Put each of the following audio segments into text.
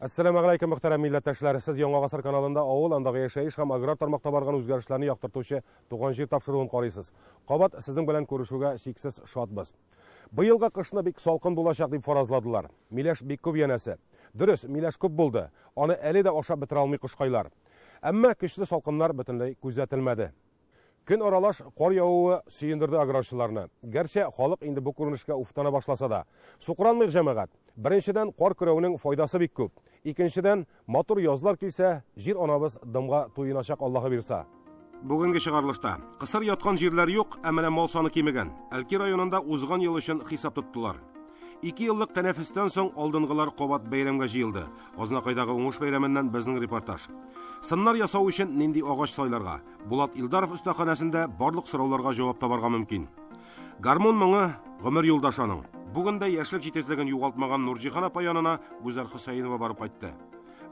Әссәламү галәйкүм, мөхтәрәм милләттәшләр. Сез Яңа Гасыр каналында авыл, андагы яшәеш һәм аграр тармакта барган үзгәрешләрне яктыртучы Туган җир тапшыруын карыйсыз. Кабат сезнең белән күрешүгә чиксез шатбыз. Быелгы кышны бик салкын булачак дип фаразладылар. Миләш бик күп янәсе. Дөрес, миләш күп булды. Аны әле дә ашап бетерә алмый кошкайлар. Әмма көчле салкыннар бөтенләй күзәтелмәде. Көн аралаш кар явуы сөендерде аграрчыларны. Гәрчә халык инде бу күренешкә уфтана башласа да. Сукранмыйк, җәмәгать. Беренчедән, кар көрәүнең файдасы бик күп. Икенчедән, матур язлар килсә, җир анабыз дымга туеначак Аллаһы бирса. Бүгенге чыгарылышта кысыр яткан җирләр юк, ә менә мал саны кимегән. Әлки районында узган ел өчен хисап тоттылар. Ике еллык тәнәфестән соң алдынгылар кабат бәйрәмгә җыелды. Азнакайдагы уңыш бәйрәменнән безнең репортаж. Сыннар ясау өчен нинди агач сайларга? Булат Илдаров остаханәсендә барлык сорауларга җавап табарга мөмкин. Гармун моңы гомер юлдашы аның. Бүген дә яшьлек җитезлеген югалтмаган Нурҗиһан апа янына Гүзәл Хөсәенова барып кайтты.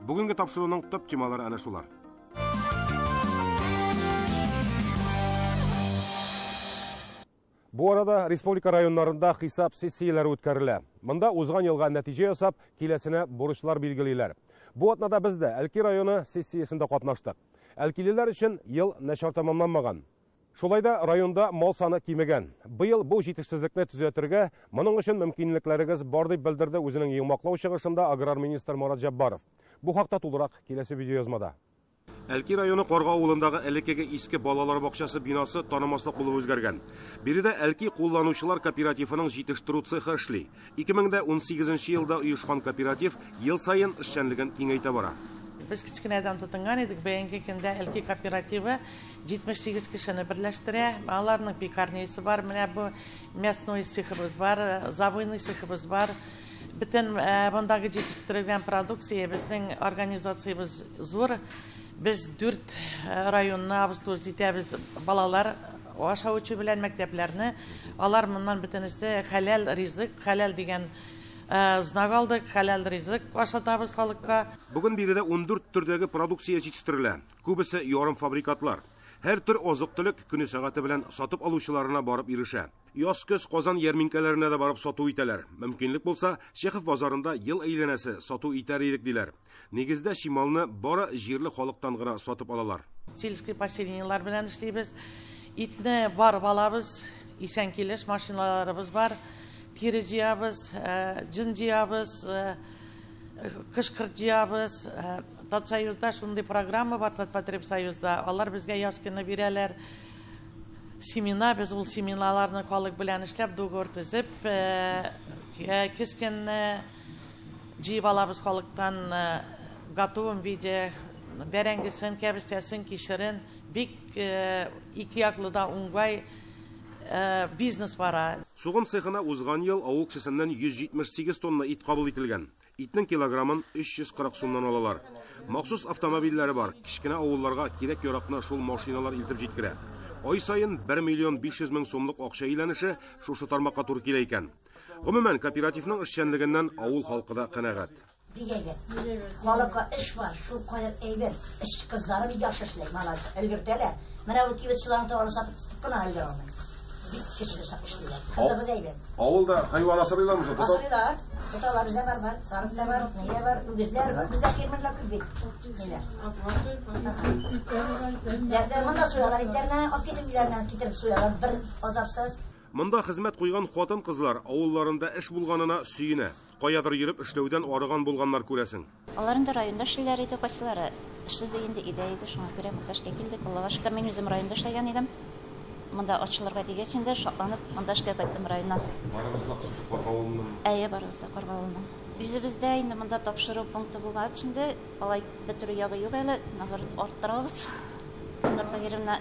Бүгенге тапшыруның төп темалары әнә шулар. Бу арада республика районнарында хисап сессияләре үткәрелә. Монда узган елга нәтиҗә ясап, киләсенә бурычлар билгелиләр. Бу атнада без дә Әлки районы сессиясендә катнаштык. Әлкилеләр өчен ел начар тәмамланмаган. Шулай да районда мал саны кимегән. Быел бу җитешсезлекне төзәтергә, моның өчен мөмкинлекләрегез бар, дип белдерде үзенең йомгаклау чыгышында аграр министр Марат Җәббаров. Бу хакта тулырак киләсе видеоязмада. Әлки районы Карга авылындагы элеккеге иске балалар бакчасы бинасы танымаслык булып үзгәргән. Биредә Әлки кулланучылар кооперативының җитештерү цехы эшли. 2018 елда оешкан кооператив ел саен эшчәнлеген киңәйтә бара. Без кечкенәдән тотынган идек. Бүгенге көндә Әлки кооперативы 78 кешене берләштерә. Аларның пекарнясы бар, менә бу мясной цехыбыз бар, забойный цехыбыз бар. Бөтен мондагы җитештерелгән продукция безнең организациябез зур. Без 4 районны обслуживать итәбез. Балалар ашау эчү белән мәктәпләрне. Алар моннан бөтенесе хәләл ризык, хәләл дигән знак алдык, хәләл ризык ашатабыз халыкка. Бүген биредә 14 төрдәге продукция җитештерелә. Күбесе ярымфабрикатлар. Һәр төр азык-төлек көне сәгате белән сатып алучыларына барып ирешә. Яз-көз Казан ярминкәләренә дә барып сату итәләр. Мөмкинлек булса, Чехов базарында ел әйләнәсе сату итәр идек, диләр. Нигездә чималны бары җирле халыктан гына сатып алалар. Сельский поселениелар белән эшлибез. Итне барып алабыз, исән килеш машиналарыбыз бар. Тире җыябыз, җен җыябыз, кышкырт җыябыз. Татсоюзда шундый программа бар, Татпотребсоюзда. Алар безгә яз көне бирәләр. Семена, без ул семеналарны халык белән эшләп, договор төзеп, кескенне җыеп алабыз халыктан готовом виде, бәрәңгесен, кәбестәсен, кишерен. Бик ике яклы да уңгай бизнес бара. Сугым цехына узган ел авыл кешесеннән 178 тонна ит кабул ителгән. Итнең килограммын 340 сумнан алалар. Махсус автомобильләре бар. Кечкенә авылларга кирәк-яракны шул машиналар илтеп җиткерә. Ай саен 1 миллион 500 мең сумлык акча әйләнеше шушы тармакка туры килә икән. Гомумән, кооперативның эшчәнлегеннән авыл халкы да канәгать. Бик әйбәт. Халыкка эш бар, шул кадәр әйбәт. Эш кызлары бик яхшы эшли, молодцы, өлгертәләр. Менә бу кибетчеләрнең товарын сатып кына өлгерә алмый. Бик көчле эшлиләр. Кызыбыз әйбәт. Авылда хайван асрыйлармы соң? Асрыйлар. Тоталар, бездә бар, бар. Сарык та бар, ни дә бар, үгезләр. Бездә фермерлар күп бит. Ниләр. Итләр дә монда суялар, итләрне алып китеп өйләренә китереп суялар, бер азапсыз. Монда хезмәт куйган хатын-кызлар авылларында эш булганына сөенә. Каядыр йөреп эшләүдән арыган булганнар күрәсең. Алар инде районда эшлиләр иде, кайсылары эшсез инде өйдә иде, шуңа күрә монда эшкә килдек. Аллага шөкер, мин үзем районда эшләгән идем. Монда ачылырга дигәч инде шатланып монда эшкә кайттым районнан. Барыгыз да шушы Карга авылыннан? Әйе, барыбыз да Карга авылыннан. Үзебездә инде монда тапшыру пункты булгач инде алай бетерү ягы юк әле, наоборот арттырабыз. Нур Таһировна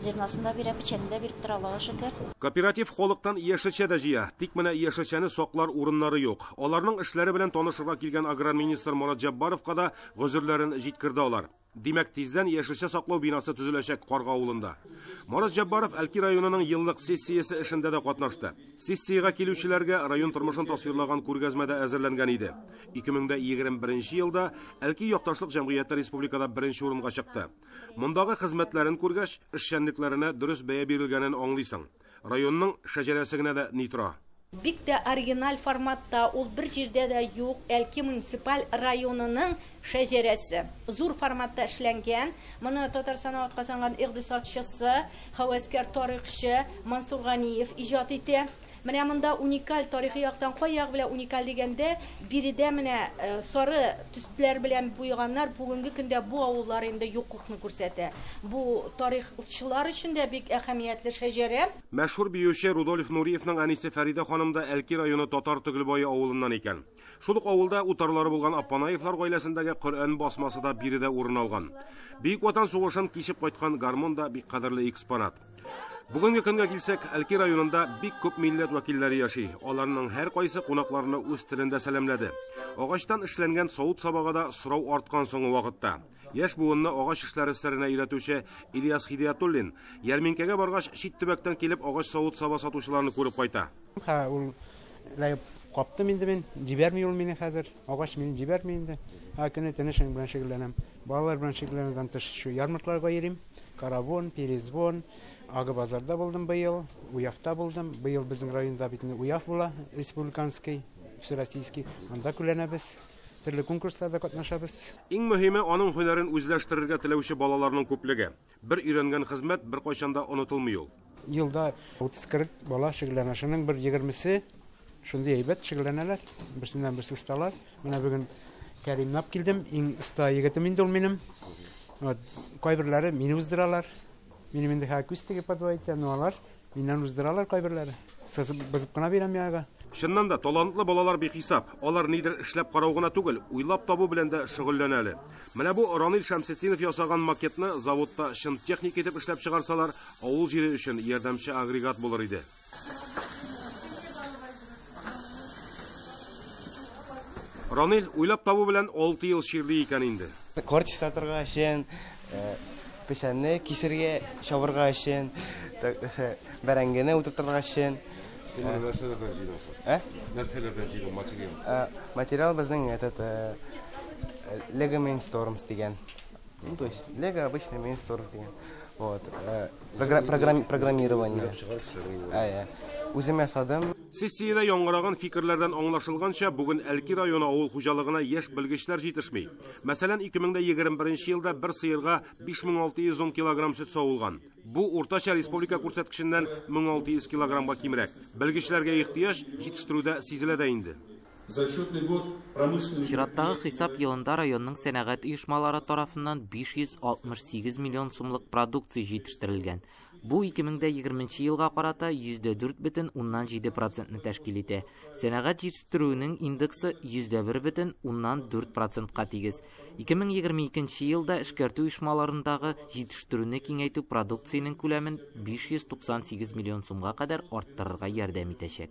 зерносын да бирә, печәнен дә биреп тора, Аллага шөкер. Кооператив халыктан яшелчә дә җыя. Тик менә яшелчәне саклар урыннары юк. Аларның эшләре белән танышырга килгән аграр министр Марат Җәббаровка да гозерләрен җиткерде алар. Димәк, тиздән яшелчә саклау бинасы төзеләчәк Карга авылында. Марат Җәббаров Әлки районының еллык сессиясе эшендә дә катнашты. Сессиягә килүчеләргә район тормышын тасвирлаган күргәзмә дә әзерләнгән иде. 2021 елда Әлки якташлык җәмгыяте республикада беренче урынга чыкты. Мондагы хезмәтләрен күргәч, эшчәнлекләренә дөрес бәя бирелгәнен аңлыйсың. Районның шәҗәрәсе генә дә ни тора. Бик тә оригиналь форматта, ул бер җирдә дә юк, Әлки муниципаль районының шәҗәрәсе. Зур форматта эшләнгән. Моны Татарстан атказанган икътисадчысы, һәвәскәр тарихчы Мансур Ганиев иҗат итә. Менә монда уникаль тарихи яктан кай ягы белән уникаль дигәндә, биредә менә сары төсләр белән буяганнар бүгенге көндә бу авыллар инде юклыкны күрсәтә. Бу тарихчылар өчен дә бик әһәмиятле шәҗәрә. Мәшһүр биюче Рудольф Нуриевның әнисе Фәридә ханым да Әлки районы Татар Төгелбае авылыннан икән. Шул ук авылда утарлары булган Аппанаевлар гаиләсендәге Коръән басмасы да биредә урын алган. Бөек Ватан сугышын кичеп кайткан гармун да бик кадерле экспонат. Бүгенге көнгә килсәк, Әлки районында бик күп милләт вәкилләре яши. Аларның һәр кайсы кунакларны үз телендә сәламләде. Агачтан эшләнгән савыт-сабага да сорау арткан соңгы вакытта. Яшь буынны агач эшләре серенә өйрәтүче Ильяс Хидиятуллин ярминкәгә баргач чит төбәктән килеп агач савыт-саба сатучыларны күреп кайта. Ха, ул ләеп каптым инде мин, җибәрми ул мине хәзер. Агач мине җибәрми инде. Һәр көне төнне шуның белән шөгыльләнәм. Балалар белән шөгыльләнүдән тыш шу ярмаркаларга йөрим. Каравон, Перезвон, Ага базарда булдым быел, Уявта булдым. Быел безнең районда бит инде Уяв була, республиканский, всероссийский. Анда күләнәбез, төрле конкурсларда катнашабыз. Иң мөһиме аның һөнәрен үзләштерергә теләүче балаларның күплеге. Бер өйрәнгән хезмәт бер кайчан да онытылмый ул. Елда 30-40 бала шөгыльләнә. Шуның бер 20-се шундый әйбәт шөгыльләнәләр, берсеннән берсе осталар. Менә бүген Кәримне алып килдем, иң оста егетем инде ул минем. Вот, кайберләре мине уздыралар. Минем инде хәзер күз тегеп подвоить, но алар миннән уздыралар кайберләре. Сызып, бызып кына бирәм яга. Чыннан да талантлы балалар бихисап. Алар нидер эшләп карау гына түгел, уйлап табу белән дә шөгыльләнә әле. Менә бу Ранил Шәмсетдинов ясаган макетны заводта чын техник итеп эшләп чыгарсалар, авыл җире өчен ярдәмче агрегат булыр иде. Ранил уйлап табу белән 6 ел чирли икән инде. Корч сатырга өчен, печәнне кисергә, чабырга өчен, бәрәңгене утыртырга өчен. Син моны нәрсәләрдән җыйдың? Ә? Нәрсәләрдән җыйдың материал? Материал безнең этот Lego Mindstorms дигән. Ну, то есть Lego обычный Mindstorms дигән. Вот. Программирование. Үзем ясадым. Сессиядә яңгыраган фикерләрдән аңлашылганча, бүген Әлки районы авыл хуҗалыгына яшь белгечләр җитешми. Мәсәлән, 2021 елда бер сыерга 5610 килограмм сөт савылган. Бу уртача республика күрсәткеченнән 1600 килограммга кимрәк. Белгечләргә ихтыяҗ җитештерүдә сизелә дә инде. Зачетный год промышленный Чираттагы хисап елында районның сәнәгать оешмалары тарафыннан 568 миллион сумлык продукция җитештерелгән. Бу 2020 елга карата 104,7% тәшкил итә. Сәнәгать җитештерүенең индексы 101,4%ка тигез. 2022 елда эшкәртү оешмаларындагы җитештерүне киңәйтү продукциянең күләмен 598 миллион сумга кадәр арттырырга ярдәм итәчәк.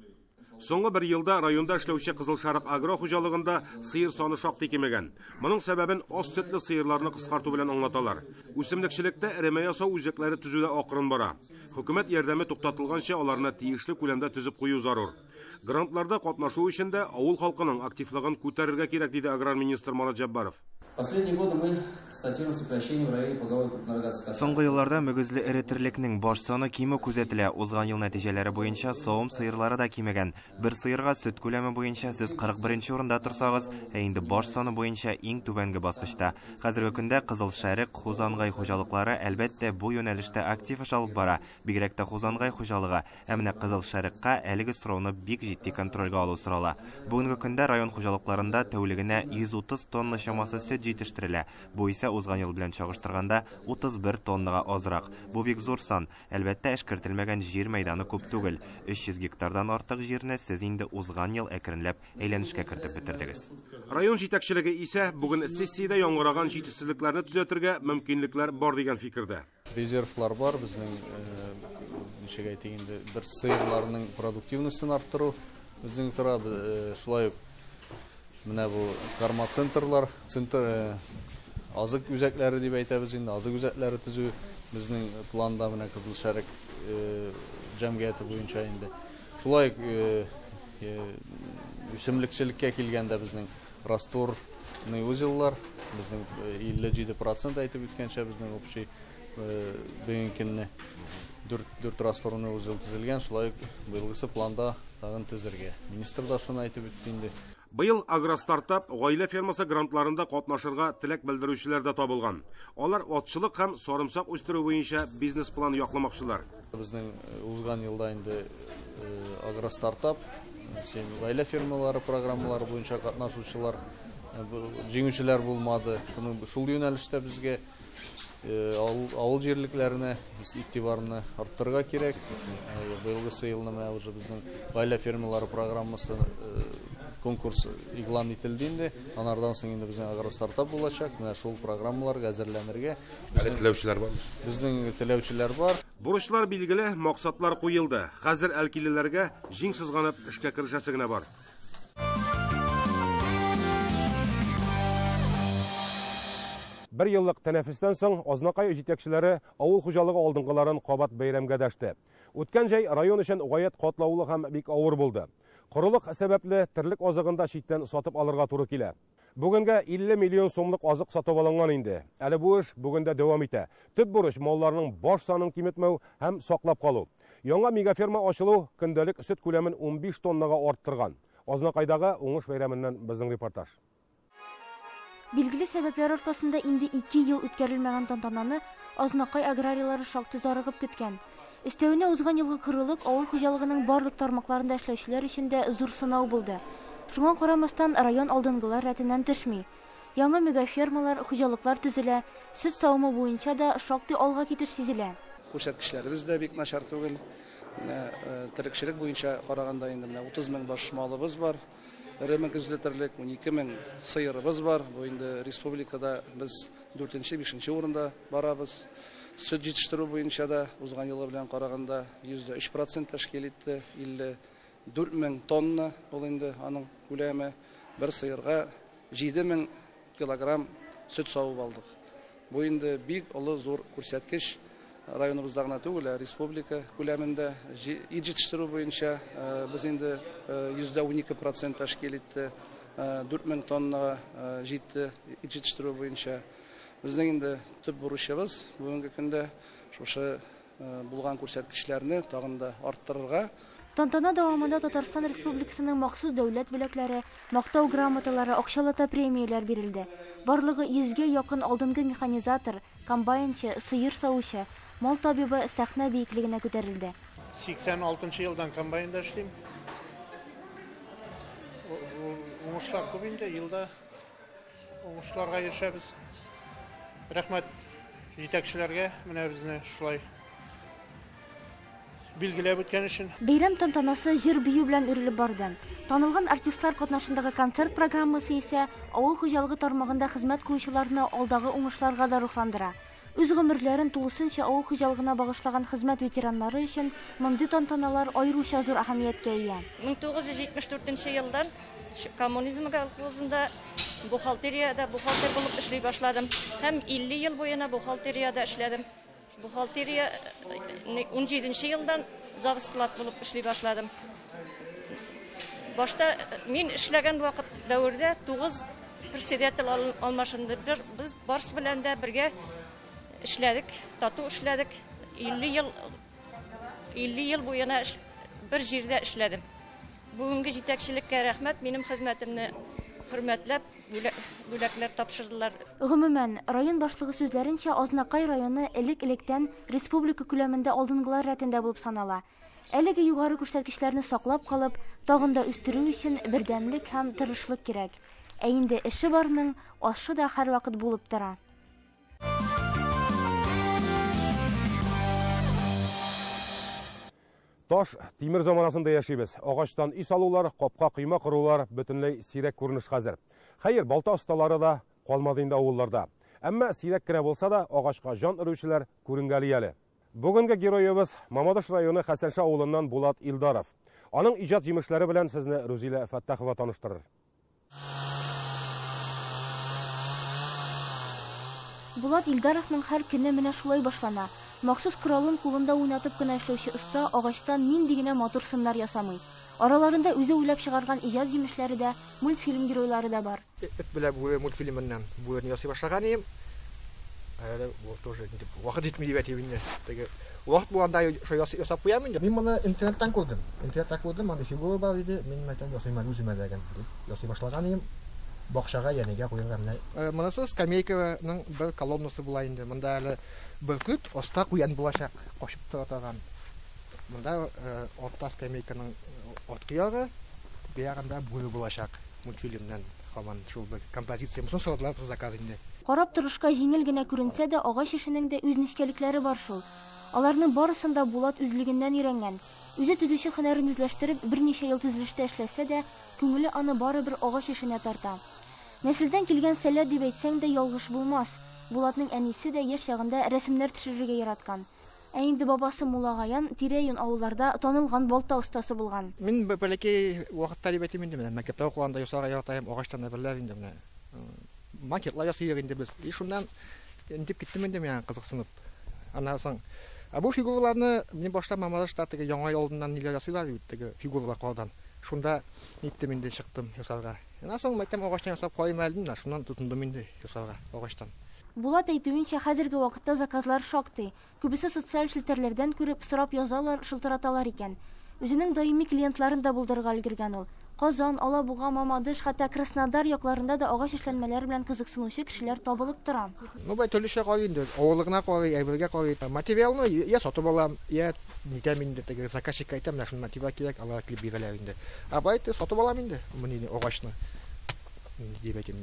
Соңгы бер елда районда эшләүче Кызыл Шәрык агро хуҗалыгында сыер саны шактый кимегән. Моның сәбәбен аз сөтле сыерларны кыскарту белән аңлаталар. Үсемлекчелектә эремә ясау үзәкләре төзүдә акрын бара. Хөкүмәт ярдәме туктатылганча аларны тиешле күләмдә төзеп кую зарур. Грантларда катнашу өчен дә авыл халкының активлыгын күтәрергә кирәк, диде аграр министр Марат Җәббаров. Последние годы мы констатируем сокращение в районе поголовья крупнорогатого скота. Соңгы елларда мөгезле эре терлекнең баш саны кимү күзәтелә. Узган ел нәтиҗәләре буенча савым сыерлары да кимегән. Бер сыерга сөт күләме буенча сез 41 урында торсагыз, ә инде баш саны буенча иң түбәнге баскычта. Хәзерге көндә Кызыл Шәрык, Хузангай хуҗалыклары әлбәттә бу юнәлештә актив эш алып бара. Бигрәк тә Хузангай хуҗалыгы, ә менә Кызыл Шәрыкка әлеге сорауны бик җитди контрольгә алу сорала. Бүгенге көндә район хуҗалыкларында тәүлегенә 130 тонна чамасы сөт җитештерелә. Бу исә узган ел белән чагыштырганда 31 тоннага азрак. Бу бик зур сан. Әлбәттә, эшкәртелмәгән җир мәйданы күп түгел. 300 гектардан артык җирне сез инде узган ел әкренләп әйләнешкә кертеп бетердегез. Район җитәкчелеге исә бүген сессиядә яңгыраган җитешсезлекләрне төзәтергә мөмкинлекләр бар дигән фикердә. Резервлар бар безнең, ничек әйтик инде, бер сыерларның продуктивностен арттыру безнең тора, шулай ук менә бу карма-центрлар, центр, азык үзәкләре дип әйтәбез инде, азык үзәкләре төзү безнең планда менә Кызыл Шәрык җәмгыяте буенча инде. Шулай ук үсемлекчелеккә килгәндә безнең растворный узеллар, безнең 57% әйтеп үткәнчә безнең общий бүгенге көнне 4 растворный узел төзелгән, шулай ук быелгысы планда тагын төзергә. Министр да шуны әйтеп үтте инде. Быел агростартап гаилә фермасы грантларында катнашырга теләк белдерүчеләр дә табылган. Алар атчылык һәм сарымсак үстерү буенча бизнес-план якламакчылар. Безнең узган елда инде агростартап, гаилә фермалары программалары буенча катнашучылар, җиңүчеләр булмады. Шул юнәлештә безгә авыл җирлекләренә игътибарны арттырырга кирәк. Быелгысы елны менә уже безнең гаилә фермалары программасы конкурс игълан ителде инде. Анардан соң инде безнең агростартап булачак. Менә шул программаларга әзерләнергә. Әле теләүчеләр бармы? Безнең теләүчеләр бар. Бурычлар билгеле, максатлар куелды. Хәзер әлкилеләргә җиң сызганып эшкә керешәсе генә бар. Бер еллык тәнәфестән соң Азнакай җитәкчеләре авыл хуҗалыгы алдынгыларын кабат бәйрәмгә дәште. Үткән җәй район өчен гаять катлаулы һәм бик авыр булды. Корылык сәбәпле терлек азыгын да читтән сатып алырга туры килә. Бүгенгә 50 миллион сумлык азык сатып алынган инде. Әле бу эш бүген дә дәвам итә. Төп бурыч малларның баш санын киметмәү һәм саклап калу. Яңа мегаферма ачылу көндәлек сөт күләмен 15 тоннага арттырган. Азнакайдагы уңыш бәйрәменнән безнең репортаж. Билгеле сәбәпләр аркасында инде 2 ел үткәрелмәгән тантананы Азнакай аграрийлары шактый зарыгып көткән. Өстәвенә узган елгы корылык авыл хуҗалыгының барлык тармакларында эшләүчеләр өчен дә зур сынау булды. Шуңа карамастан район алдынгылар рәтеннән төшми. Яңа мегафермалар, хуҗалыклар төзелә, сөт савымы буенча да шактый алга китеш сизелә. Күрсәткечләребез дә бик начар түгел. Терлекчелек буенча караганда инде менә 30 мең баш малыбыз бар. Эре мөгезле терлек, 12 мең сыерыбыз бар. Бу инде республикада без 4-5 урында барабыз. Сөт җитештерү буенча да узган елы белән караганда 103% тәшкил итте. 54 мең тонна ул инде аның күләме. Бер сыерга 7 мең килограмм сөт савып алдык. Бу инде бик олы зур күрсәткеч. Районыбызда гына түгел, республика күләмендә ит җитештерү буенча без инде 12% тәшкил итте, 4 мең тоннага җитте ит җитештерү буенча. Безнең инде төп бурычыбыз бүгенге көндә шушы булган күрсәткечләрне тагын да арттырырга. Тантана дәвамында Татарстан Республикасының махсус дәүләт бүләкләре, мактау грамоталары, акчалата премияләр бирелде. Барлыгы 100гә якын алдынгы механизатор, комбайнчы, сыер савучы, мал табибы сәхнә биеклегенә күтәрелде. 86 елдан комбайнда эшлим. Уңышлар күп инде, елда уңышларга ирешәбез. Рәхмәт җитәкчеләргә, менә безне шулай билгеләп үткән өчен. Бәйрәм тантанасы җыр-бию белән үрелеп барды. Танылган артистлар катнашындагы концерт программасы исә авыл хуҗалыгы тармагында хезмәт куючыларны алдагы уңышларга да рухландыра. Үз гомерләрен тулысынча авыл хуҗалыгына багышлаган хезмәт ветераннары өчен мондый тантаналар аеруча зур әһәмияткә ия. 1974 елдан коммунизм колхозында бухгалтериядә бухгалтер булып эшли башладым һәм 50 ел буена бухгалтериядә эшләдем. Бухгалтерия 17 елдан завсклад булып эшли башладым. Башта мин эшләгән вакыт дәвердә 9 председатель алмашынды. Без барс белән дә бергә эшләдек, тату эшләдек. 50 ел буена бер җирдә эшләдем. Бүгенге җитәкчелеккә рәхмәт, минем хезмәтемне хөрмәтләп бүләкләр тапшырдылар. Гомумән, район башлыгы сүзләренчә, Азнакай районы элек-электән республика күләмендә алдынгылар рәтендә булып санала. Әлеге югары күрсәткечләрне саклап калып, тагын да үстерү өчен бердәмлек һәм тырышлык кирәк. Ә инде эше барның ашы да һәрвакыт булып тора. Таш тимер заманасында яшибез. Агачтан өй салулар, капка койма корулар бөтенләй сирәк күренеш хәзер. Хәер, балта осталары да калмады инде авылларда. Әмма сирәк кенә булса да агачка җан өрүчеләр күренгәли әле. Бүгенге героебыз Мамадыш районы Хәсәнша авылыннан Булат Илдаров. Аның иҗат җимешләре белән сезне Рузилә Фәттахова таныштырыр. Булат Илдаровның һәр көне менә шулай башлана. Махсус коралын кулында уйнатып кына эшләүче оста агачтан нинди генә матур сыннар ясамый. Араларында үзе уйлап чыгарган иҗат җимешләре дә, мультфильм геройлары да бар. Эт белән бүре мультфильмыннан бүрене ясый башлаган идем. Әле бу тоже инде вакыт җитми дип әйтим инде. Теге вакыт булганда шулай ясап куям инде. Мин моны интернеттан күрдем. Интернеттан күрдем, анда фигура бар иде. Мин мәйтәм ясыйм әле үземә дә дип ясый башлаган идем. Бакчага янегә куярга менә. Монысы скамейканың бер колоннасы була инде. Монда әле бөркет, оста куян булачак, качып тора торган. Монда артта скамейканың арткы ягы, бу ягында бүре булачак. Мультфильмнан һаман шул бер композиция. Монысын сорадылар заказ инде. Карап торышка җиңел генә күренсә дә, агач эшенең дә үз нечкәлекләре бар шул. Аларның барысын да Булат үзлегеннән өйрәнгән. Үзе төзүче һөнәрен үзләштереп, берничә ел төзелештә эшләсә дә, күңеле аны барыбер агач эшенә тарта. Нәселдән килгән сәләт дип әйтсәң дә ялгыш булмас. Булатның әнисе дә яшь чагында рәсемнәр төшерергә яраткан. Ә инде бабасы Муллагаян тирә-юнь авылларда танылган балта остасы булган. Мин бәләкәй вакытта дип әйтим инде, менә мәктәптә укыганда ясарга яратам, агачтан әйберләр инде менә. Макетлар ясыйк инде без. И шуннан интеп киттем инде миңа кызыксынып. Аннан соң бу фигураларны мин башта Мамадышта теге яңа ел алдыннан ниләр ясыйлар бит, теге фигуралар кардан. Шунда ниттем инде, чыктым ясарга. Аннан соң мәктәп агачтан ясап карыйм әле, менә шуннан тотындым инде ясарга агачтан. Булат әйтүенчә, хәзерге вакытта заказлар шактый. Күбесе социаль челтәрләрдән күреп, сорап язалар, шылтыраталар икән. Үзенең даими клиентларын да булдырырга өлгергән ул. Казан, Алабуга, Мамадыш, хәтта Краснодар якларында да агач эшләнмәләре белән кызыксынучы кешеләр табылып тора. Ну, бай төрлечә карый инде, авырлыгына карый, әйбергә карый. Материалны я сатып алам, я нитәм инде, теге заказчикка әйтәм, менә шундый материал кирәк, алар килеп бирәләр инде. А бай сатып алам инде, моны агачны. Дип әйтим,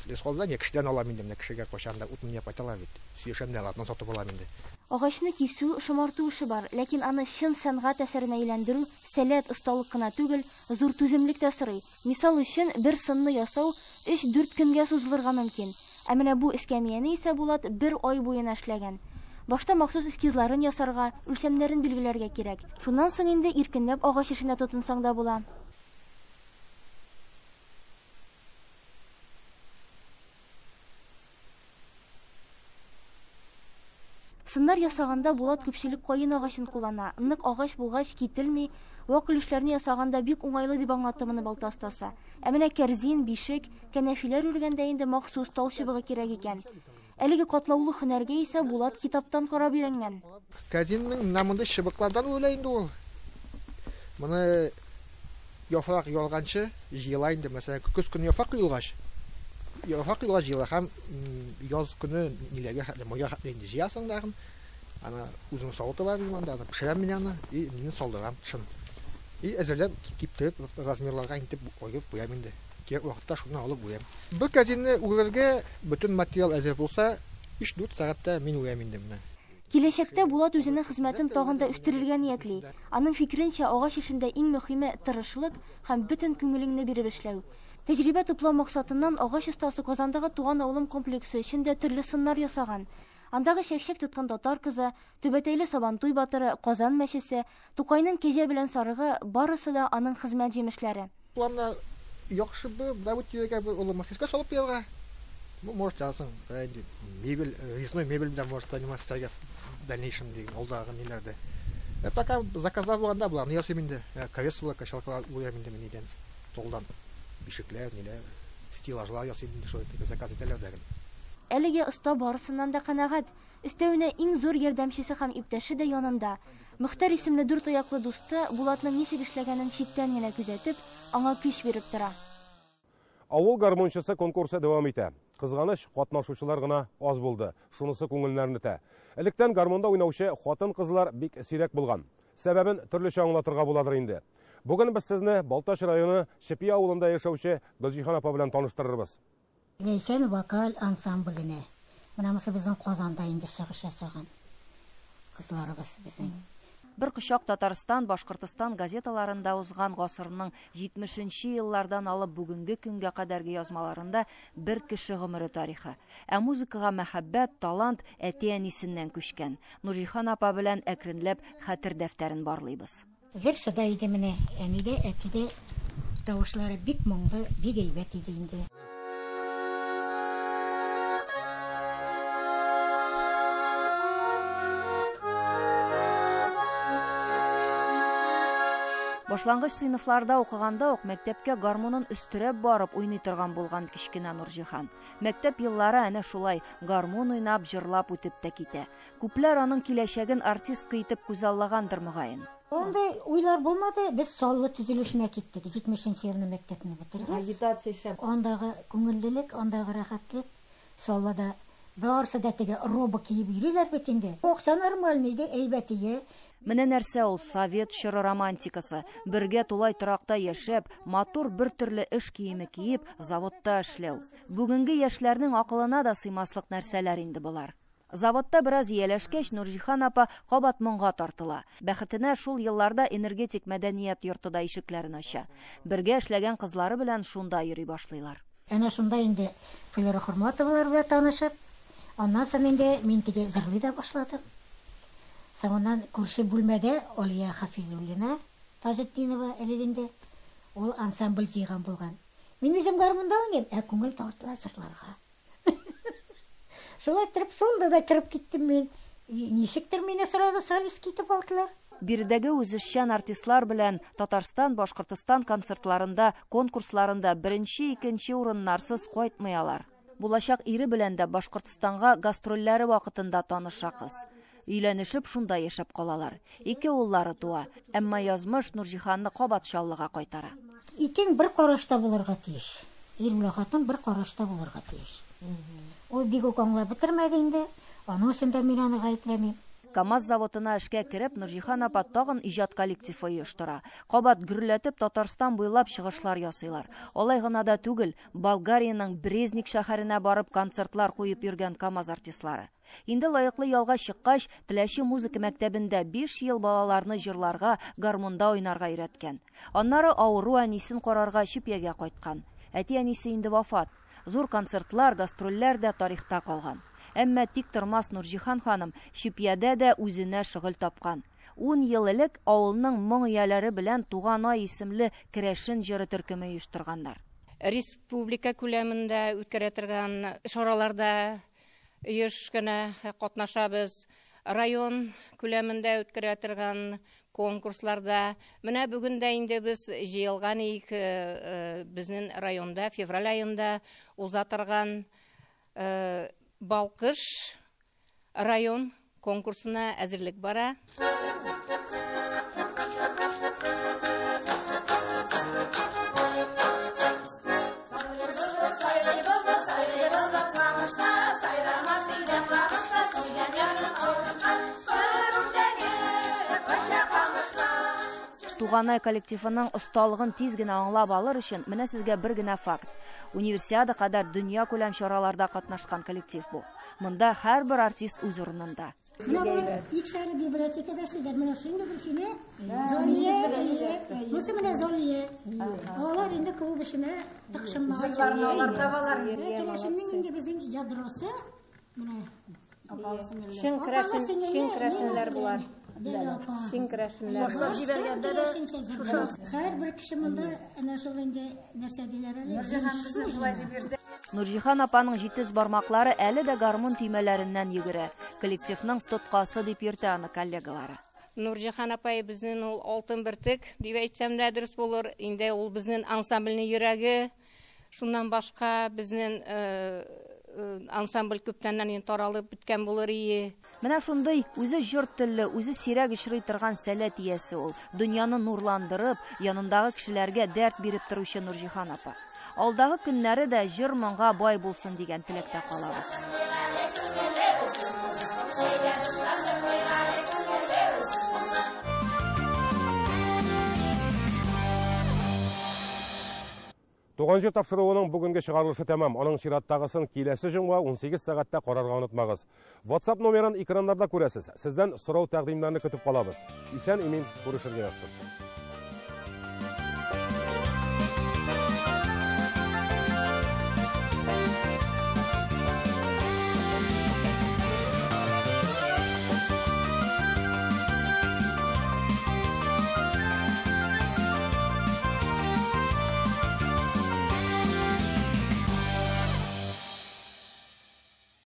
лесхоздан я кешедән алам инде, менә кешегә кайчан да утын яп айталар бит. Сөйләшәм дә, алардан сатып алам инде. Агачны кисү, шомарту эше бар, ләкин аны чын сәнгать әсәренә әйләндерү сәләт, осталык кына түгел, зур түземлек тә сорый. Мисал өчен, бер сынны ясау 3-4 көнгә сузылырга мөмкин. Ә менә бу эскәмияне исә Булат бер ай буена эшләгән. Башта махсус эскизларын ясарга, үлчәмнәрен билгеләргә кирәк. Шуннан соң инде иркенләп агач эшенә тотынсаң да була. Сыннар ясаганда Булат күпчелек каен агачын куллана. Нык агач булгач кителми, вак өлешләрне ясаганда бик уңайлы дип аңлатты моны балта остасы. Ә менә кәрзин, бишек, кәнәфиләр үргәндә инде махсус тал чыбыгы кирәк икән. Әлеге катлаулы һөнәргә исә Булат китаптан карап өйрәнгән. Кәрзиннең менә мондый чыбыклардан үрелә инде ул. Моны яфрак ялганчы җыела инде, мәсәлән, көз көне яфрак коелгач, яфрак коелгач җыела һәм яз көне ниләргә хәтле, майга хәтле инде җыясың да, аны үзең савыты бар минем анда, аны пешерәм мин аны, и мине салдырам тышын. И әзерләп киптереп размерларга интеп куеп куям инде. Кирәк вакытта шуны алып куям. Бер кәрзинне үрергә бөтен материал әзер булса, 3-4 сәгатьтә мин үрәм инде менә. Киләчәктә Булат үзенең хезмәтен тагын да үстерергә ниятли. Аның фикеренчә, агач эшендә иң мөһиме тырышлык һәм бөтен күңелеңне биреп эшләү. Тәҗрибә туплау максатыннан агач остасы Казандагы туган авылым комплексы өчен дә төрле сыннар ясаган. Андагы чәкчәк тоткан татар кызы, түбәтәйле Сабантуй батыры, Казан мәчесе, Тукайның кәҗә белән сарыгы барысы да аның хезмәт җимешләре. Планнар яхшы бер, менә бу тирәгә бер олы мастерская салып куярга. Ну, может, ясың, инде мебель, резной мебель белән может заниматься в дальнейшем дигән алдагы ниләрдә. Пока заказлар булганда булар, не ясыйм инде. Кресло, качалкалар уям инде мин идән, толдан бишекләр, ниләр, стеллажлар ясыйм инде, шулай итеп заказ итәләр дә. Әлеге оста барысыннан да канәгать. Өстәвенә иң зур ярдәмчесе һәм иптәше дә янында. Мөхтәр исемле дүрт аяклы дусты Булатның ничек эшләгәнен читтән генә күзәтеп, аңа көч биреп тора. Авыл гармунчысы конкурсы дәвам итә. Кызганыч, катнашучылар гына аз булды. Шунысы күңелләрне тә. Электән гармунда уйнаучы хатын-кызлар бик сирәк булган. Сәбәбен төрлечә аңлатырга буладыр инде. Бүген без сезне Балтач районы Чепи авылында яшәүче Гөлҗиһан апа белән таныштырырбыз. Ләйсән вокаль ансамбленә. Менә монысы безнең Казанда инде чыгыш ясаган кызларыбыз безнең. Бер кочак Татарстан, Башкортостан газеталарында узган гасырның 70-нче еллардан алып бүгенге көнгә кадәрге язмаларында бер кеше гомере тарихы. Ә музыкага мәхәббәт, талант әти-әнисеннән күчкән. Нурҗиһан апа белән әкренләп хәтер дәфтәрен барлыйбыз. Җырчы да иде менә, әни дә, әти дә тавышлары бик моңлы, бик әйбәт иде инде. Башлангыч сыйныфларда укыганда ук мәктәпкә гармунын өстерәп барып уйный торган булган кечкенә Нурҗиһан. Мәктәп еллары әнә шулай гармун уйнап, җырлап үтеп тә китә. Күпләр аның киләчәген артистка итеп күзаллагандыр мөгаен. Андый уйлар булмады, без Чаллы төзелешенә киттек. 70 елны мәктәпне бетергәч. Агитация шәп. Андагы күңеллелек, андагы рәхәтлек Чаллыда барысы да теге роба киеп йөриләр бит инде. Акча нормальный иде, әйбәт ие. Менә нәрсә ул совет чоры романтикасы. Бергә тулай торакта яшәп, матур бер төрле эш киеме киеп, заводта эшләү. Бүгенге яшьләрнең акылына да сыймаслык нәрсәләр инде болар. Заводта бераз ияләшкәч, Нурҗиһан апа кабат моңга тартыла. Бәхетенә шул елларда энергетик мәдәният йорты да ишекләрен ача. Бергә эшләгән кызлары белән шунда йөри башлыйлар. Әнә шунда инде Флера Хурматовалар белән танышып, аннан соң инде мин теге җырлый да башладым. Соңыннан күрше бүлмәдә Алия Хафизуллина Таҗетдинова элек инде ул ансамбль җыйган булган. Мин үзем гармунда уйныйм, ә күңел тартыла җырларга. Шулай итеп шунда да кереп киттем мин. Ничектер мине сразу солист итеп алдылар. Биредәге үзешчән артистлар белән Татарстан, Башкортстан концертларында, конкурсларында беренче, икенче урыннарсыз кайтмый алар. Булачак ире белән дә Башкортстанга гастрольләре вакытында таныша кыз. Өйләнешеп шунда яшәп калалар. Ике уллары туа. Әмма язмыш Нурҗиһанны кабат Чаллыга кайтара. Икең бер карашта булырга тиеш. Ир белән хатын бер карашта булырга тиеш. Ул бик үк аңлап бетермәде инде. Аның өчен дә мин аны гаепләмим. КАМАЗ заводына эшкә кереп, Нурҗиһан апа тагын иҗат коллективы оештыра. Кабат гөрләтеп Татарстан буйлап чыгышлар ясыйлар. Алай гына да түгел, Болгариянең Брезник шәһәренә барып концертлар куеп йөргән КАМАЗ артистлары. Инде лаеклы ялга чыккач, Теләче музыка мәктәбендә 5 ел балаларны җырларга, гармунда уйнарга өйрәткән. Аннары авыру әнисен карарга Чепьягә кайткан. Әти-әнисе инде вафат. Зур концертлар, гастрольләр дә тарихта калган. Әмма тик тормас Нурҗиһан ханым Чепьядә дә үзенә шөгыль тапкан. 10 ел элек авылның моң ияләре белән Туганай исемле керәшен җыры төркеме оештырганнар. Республика күләмендә үткәрә торган чараларда еш кенә катнашабыз. Район күләмендә үткәрә торган конкурсларда. Менә бүген дә инде без җыелган идек, безнең районда февраль аенда уза торган Балкыш район конкурсына әзерлек бара. Туганай коллективының осталыгын тиз генә аңлап алыр өчен менә сезгә бер генә факт. Универсиада кадәр дөнья күләм чараларда катнашкан коллектив бу. Монда һәрбер артист үз урынында. Менә болар икешәр библиотекада эшлиләр. Менә шундый Гөлсинә, Залия, бусы менә Залия. Алар инде клуб эшенә тыкшынмаган. Җырларны алар табалар. Керәшеннең инде безнең ядросы менә. Чын керәшен, чын керәшеннәр булар. Чын керәшеннәр. Башлап җибәргәндә дә шушы һәрбер кеше монда әнә шул инде нәрсә диләр әле. Нурҗиһан безне шулай дип йөрде. Нурҗиһан апаның җитез бармаклары әле дә гармун төймәләреннән йөгерә. Коллективның тоткасы дип йөртә аны коллегалары. Нурҗиһан апай безнең ул алтын бөртек дип әйтсәм дә дөрес булыр. Инде ул безнең ансамбльнең йөрәге. Шуннан башка безнең ансамбль күптәннән инде таралып беткән булыр ие. Менә шундый үзе җор телле, үзе сирәк очрый торган сәләт иясе ул. Дөньяны нурландырып, янындагы кешеләргә дәрт биреп торучы Нурҗиһан апа. Алдагы көннәре дә җыр моңга бай булсын дигән теләктә калабыз. Туган җир тапшыруының бүгенге чыгарылышы тәмам. Аның чираттагысын киләсе җомга 18 сәгатьтә карарга онытмагыз. WhatsApp номерын экраннарда күрәсез. Сездән сорау тәкъдимнәрне көтеп калабыз. Исән имин күрешергә язсын.